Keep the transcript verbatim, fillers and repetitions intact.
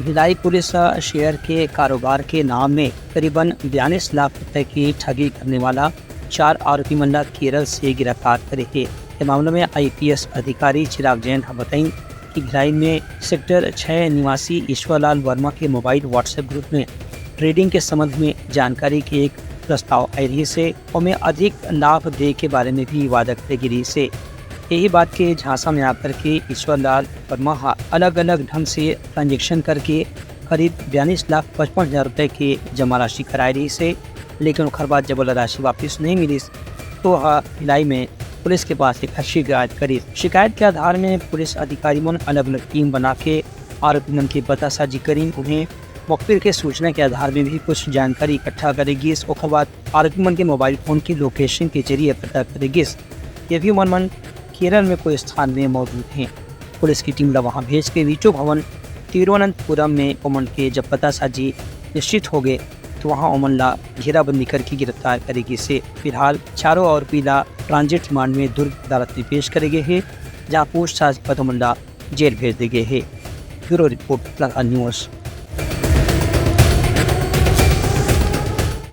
Bhilai police ह share के कारोबार के नाम में करीबन बयालीस लाख रुपए की ठगी करने वाला चार आरोपी मन ला केरल से गिरफ्तार करे हे। ये मामला में आईपीएस अधिकारी चिराग जैन ह बताइन कि भिलाई में सेक्टर छह निवासी ईश्वरलाल वर्मा के मोबाइल WhatsApp ग्रुप में ट्रेडिंग के संबंध में जानकारी के एक प्रस्ताव आए रहिस हे, ओमे अधिक लाभ दे के बारे में भी वादा करे गे रहिस हे। यही बात के झांसा में आकर के ईश्वरलाल वर्मा हा अलग-अलग ढंग से ट्रांजैक्शन करके करीब बयालीस लाख पचपन हजार रुपए के जमा राशि कराए रहिस हे, लेकिन ओखर बाद जब ओला राशि वापस नहीं मिलिस, तो ह भिलाई में पुलिस के पास एक शिकायत करिस। शिकायत के आधार में पुलिस अधिकारी मन अलग-अलग टीम बना के आरोपी मन के पतासाजी करिन। उन्हें मौके के सूचना के आधार में भी कुछ जानकारी इकट्ठा करे गिस। ओखर बाद आरोपी मन के मोबाइल फोन के लोकेशन के जरिए पता करे गिस। ये भी मन मन केरल में कोई स्थान में मौजूद हैं। पुलिस की टीम ला वहां भेज के वीटो भवन तिरुवनंतपुरम में ओमन के जब पतासाजी निश्चित हो गए, तो वहां ओमन ला घेराबंदी करके गिरफ्तार करे गिस हे। फिलहाल चारों आरोपी ला ट्रांजिट रिमांड में दुर्ग अदालत में पेश करे गए हे, जहां पूछताछ के बाद ओमन ला जेल भेज दे गए हे। Bureau report, Lanka news.